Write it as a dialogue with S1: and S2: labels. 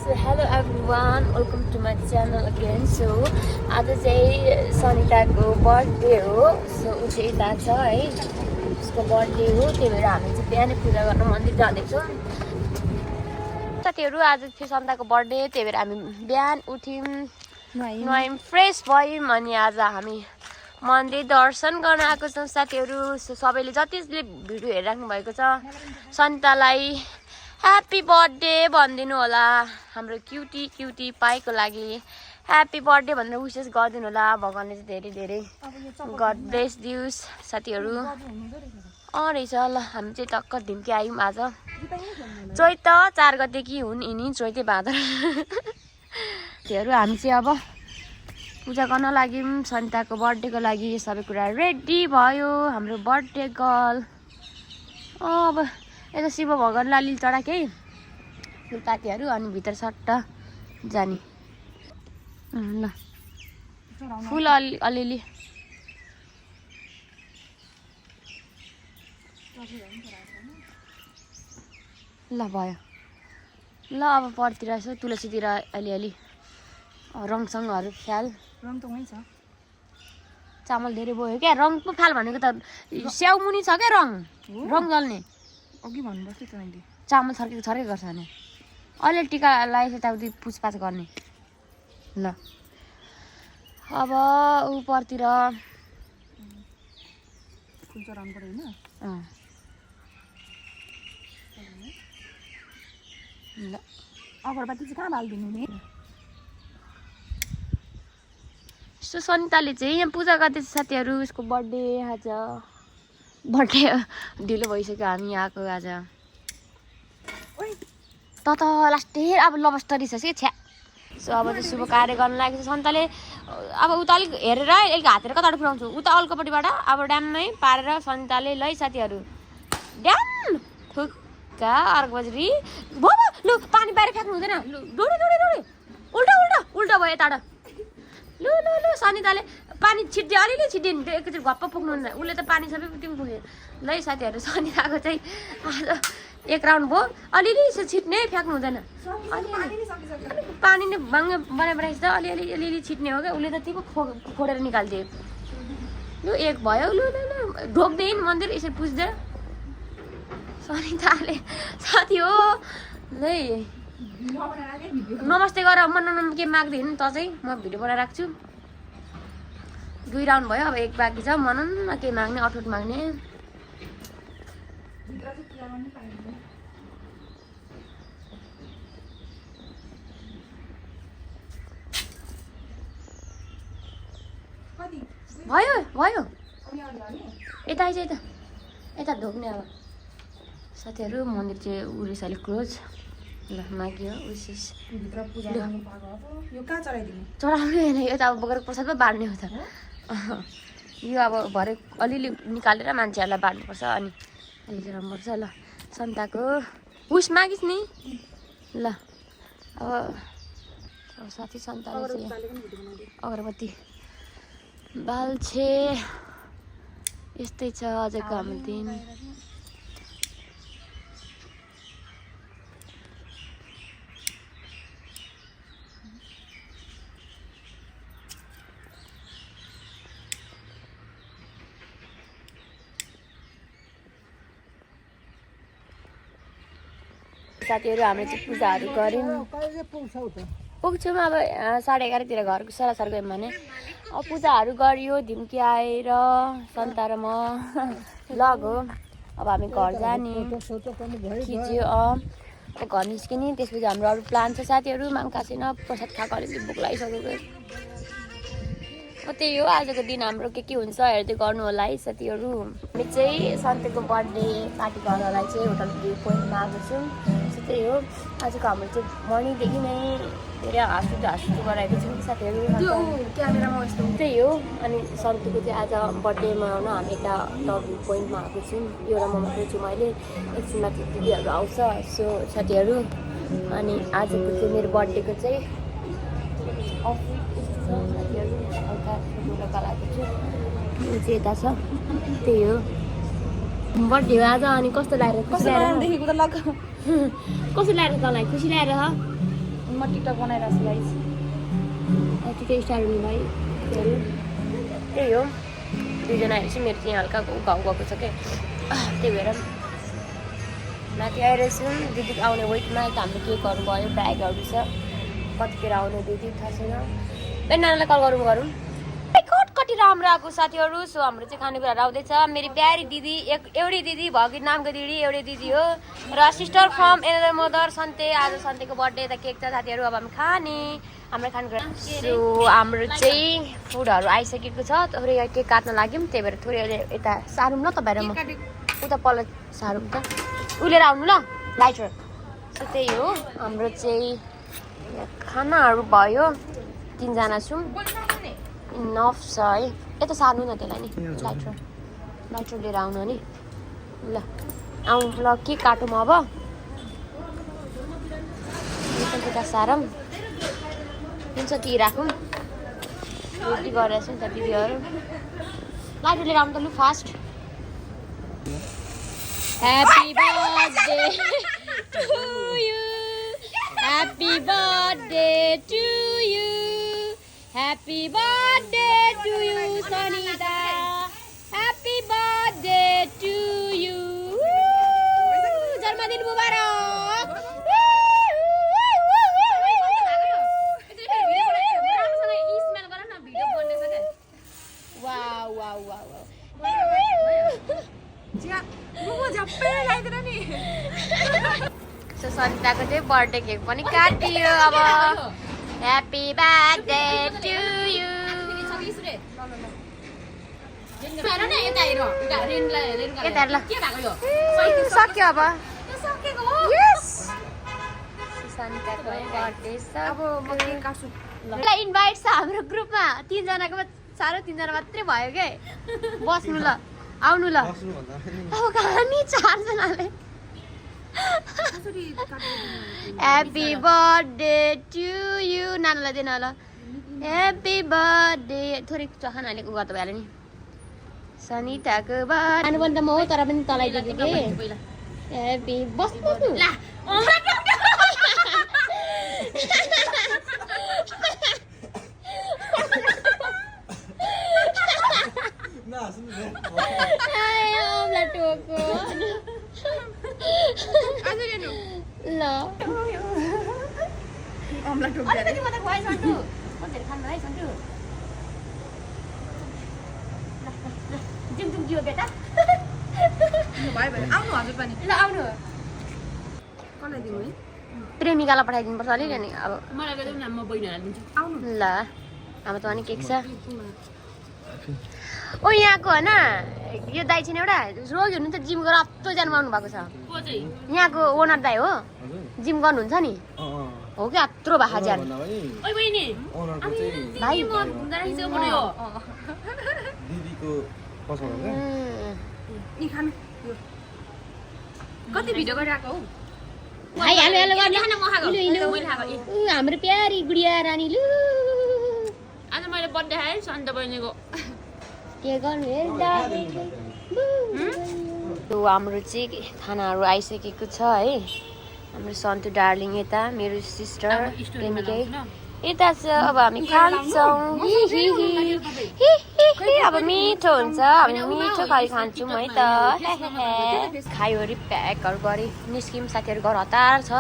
S1: So hello everyone, welcome to my channel again. So आज चाहिँ सनिताको birthday हो. So ऊ चाहिँ यता छ है, उसको बर्थडे हो. त्यही भएर हामी चाहिँ बिहानै पूजा गर्न मन्दिर जाँदैछौँ. साथीहरू आज थियो सन्ताको बर्थडे, त्यही भएर हामी बिहान उठ्यौँ, नुहायौँ, फ्रेस भयौँ अनि आज हामी मन्दिर दर्शन गर्न आएको छौँ साथीहरू. सबैले जतिले भिडियो हेरिराख्नु भएको छ सन्तालाई ह्याप्पी बर्थडे भनिदिनु होला. हाम्रो क्युटी पाइको लागि ह्याप्पी बर्थडे भनेर विशेष गरिदिनु होला. भगवान्ले चाहिँ धेरै धेरै गड ब्लेस दियोस् साथीहरू. रहेछ ल, हामी चाहिँ टक्क ढिम्की आयौँ आज. चैत 4 गते कि हुन् यिनी चैते भादर. त्योहरू हामी चाहिँ अब पूजा गर्न लाग्यौँ सन्ताको बर्थडेको लागि. सबै कुरा रेडी भयो. हाम्रो बर्थडे गर्ल अब यता शिव भगवान्लाई अलि चढाएको है फुलपातीहरू अनि भित्र सट्ट जाने. ल फुल अलिअलि ल भयो. ल अब परतिर यसो तुलसीतिर अलिअलि रङसङहरू फ्याल.
S2: रङ त वहीँ छ.
S1: चामल धेरै भयो क्या. रङ पो फाल भनेको त स्याउमुनि छ क्या रङ जल्ने.
S2: अघि भन्नुपर्छ त मैले.
S1: चामल छर्के गर्छ भने अलिअलि टिका लगाएपछि यताउति पुछपाछ गर्ने. ल अब उपरतिर
S2: फुल चढाउनु पर्यो होइन.
S1: ल
S2: अगरबत्ती चाहिँ कहाँ हालिदिनु नि.
S1: सो सनिताले चाहिँ यहाँ पूजा गर्दैछ साथीहरू. उसको बर्थडे आज. बर्थडे ढिलो भइसक्यो हामी आएको आज. त लास्टै अब लबस्टरी छ छ्या. सो अब चाहिँ शुभ कार्य गर्न लागेको छ सन्ताले. अब उता अलिक हेरेर अलिक हातेर कताबाट पुऱ्याउँछु. उता अल्कोपट्टिबाट अब ड्याममै पारेर सन्ताले लै साथीहरू ड्याम थुक्का अर्को बजरी भयो. लु पानी बाहिर फ्याँक्नु हुँदैन. लु डोडे उल्टा भयो यताबाट. लु सनिताले पानी छिट्यो अलिअलि छिट्यो नि एकैचोटि घप्प पुग्नु हुँदैन. उसले त पानी सबै पुग्यो. ल साथीहरू सनिताको चाहिँ आज 1 राउन्ड भयो. अलिअलि यसो छिट्ने फ्याँक्नु हुँदैन. पानी नै बाङ्ग बनाइरहेको छ. अलिअलि छिट्ने हो क्या. उसले त त्यो फोडेर निकालिदियो. लु 1 भयो. लु ढोक्दै मन्दिर यसरी पुज्दै सनिताले साथी हो लै. नमस्ते गर म के माग्दैन त चाहिँ म भिडियो बनाएर राख्छु. 2 राउन्ड भयो. अब 1 बाँकी छ. मनन के माग्ने अठोट माग्ने. भयो यता आइज यता ढोक्ने. अब साथीहरू मन्दिर चाहिँ उरेसाले क्लोज. ल माग्यो विशेष चढाउने होइन. यो त अब बोकेर प्रसाद पो बाँड्ने हो त. यो अब भरे अलिअलि निकालेर मान्छेहरूलाई बाँड्नुपर्छ अनि अलिअलि राम्रोपर्छ. ल सन्ताको उस मागिस् नि. ल अब साथी सन्ताले चाहिँ अगरबत्ती बाल्छे. यस्तै छ आजको हाम्रो दिन. साथीहरू हामीले चाहिँ पूजाहरू गऱ्यौँ. पुग्छौँ अब 11:30तिर घरको सरासर गयौँ भने. अब पूजाहरू गरियो. ढिम्की आएर सन्ता र म लग हो. अब हामी घर जाने खिच्यो. अब घर निस्किने. त्यसपछि हाम्रो अरू प्लान छ साथीहरू. माग्खा छैन. प्रसाद खाएको अलिकति भोक लागिसकेको. त्यही हो आजको दिन हाम्रो के हुन्छ हेर्दै गर्नु होला है साथीहरू. हामी चाहिँ सन्ताको बर्थडे पार्टी गर्नलाई चाहिँ होटल भ्यू पोइन्टमा आएको छौँ. त्यही हो आजको हाम्रो चाहिँ मर्निङदेखि नै धेरै हाँसुटो गराएको छौँ साथीहरू.
S2: क्यामेरामा यस्तो
S1: त्यही हो. अनि सन्तुको चाहिँ आज बर्थडे मनाउन हामी यता भ्यू पोइन्टमा आएको छौँ. एउटा म मात्रै छु मैले. एकछिनमा दिदीहरू आउँछ. सो साथीहरू अनि आजको चाहिँ मेरो बर्थडेको चाहिँ साथीहरू हल्का फोटो लगाएको छु. यो चाहिँ यता छ. त्यही हो बर्थडे हो आज. अनि कस्तो लागेर
S2: देखेको त लग
S1: कस्तो लागेर तँलाई खुसी लागेर
S2: म टिकटक बनाइरहेको छु गाइस
S1: यतिकै स्टार हुने भाइ त्यही हो दुईजनाहरू चाहिँ मेरो चाहिँ हल्का घाउ गएको छ क्या त्यही भएर माथि आइरहेछौँ दिदी आउने वेटमा त हाम्रो केकहरू भयो ब्यागहरू छ कतिखेर आउने दिदी थाहा छैन नानालाई कल गरौँ कति राम्रो आएको साथीहरू सो हाम्रो चाहिँ खानेकुराहरू आउँदैछ मेरो प्यारी दिदी एउटै दिदी भगी नामको दिदी एउटै दिदी हो र सिस्टर फ्रम एनदर मदर सन्ते आज सन्तेको बर्थडे त केक छ साथीहरू अब हामी खाने हाम्रो खानेकुरा सो हाम्रो चाहिँ फुडहरू आइसकेको छ थोरै केक काट्न लाग्यौँ त्यही भएर थोरै अहिले यता सारौँ न तपाईँहरू उता पल्लो सारौँ त उलेर आउनु ल लाइटर सो त्यही हो हाम्रो चाहिँ खानाहरू भयो 3 जना छौँ इनफ छ है यता सार्नु न त्यसलाई नि लाइटर लिएर आउनु नि ल आउँ ल के काटौँ अब यता सारौँ हुन्छ ती राखौँ रेडी गरेर छ नि त दिदीहरू लाइटर लिएर आउनु त लु fast happy birthday to you happy birthday to you Happy birthday to you, Sanita. Happy birthday to you. Janmadin Mubarak. Wow, wow, wow, wow. So Sanita ko चाहिँ बर्थडे केक पनि काटियो अब Happy birthday to you. सक्यो अब यस सन्ताको birthday अब म cake काट्छु ल इन्भाइट छ हाम्रो ग्रुपमा 3 जनाको सारो 3 जना मात्रै भयो के बस्नु ल आउनु ल अब कहानी 4 जनाले Happy birthday to you नानालाई देन ल Happy birthday थोरै चखान हालेको गर्दा भइहाल्यो नि सनिताको बर्थडे खानु पनि त म हो तर पनि तलाई दिएको के Happy बस्नु ल ल अमला टोक दे अलिकति मात्र खुवाइ सन्टु कतिहरु खानु है सन्टु जुम दियो बेटा ल भाइ भाइ आउनु हजुर पनि ल आउनु कसलाई दिनु है प्रेमिकालाई पठाइदिनु पर्छ अलि नि अब मलाई गयो न म बहिनीलाई दिन्छु आउनु ल हाम्रो त अनि केक छ ओ यहाँको हैन यो दाइ छैन एउटा रोगी हुनुहुन्छ जिम गरेर हप्तो जानु आउनु भएको छ को चाहिँ यहाँको ओनर दाइ हो जिम गर्नुहुन्छ नि हो कि हत्रो भाखा ज्यान ओइ बहिनी ओनरको चाहिँ भाइ म दाइजो बन्यो दिदीको पसल हो नि खानु कति भिडियो गरिराको हौ भाइ हेलो हेलो गर्ने इलु हाम्रो प्यारी गुडिया रानी लु आज मैले बर्थडे खाए सन्त बहिनीको के गर्नु हाम्रो चाहिँ खानाहरू आइसकेको छ है हाम्रो सन्तु डार्लिङ यता मेरो सिस्टर प्रेमिकै यता छ अब हामी खान्छौँ अब मिठो हुन्छ हामी मिठो खालि खान्छौँ है त खायो अरे प्याकहरू गरी निस्क्यौँ साथीहरू घर हतार छ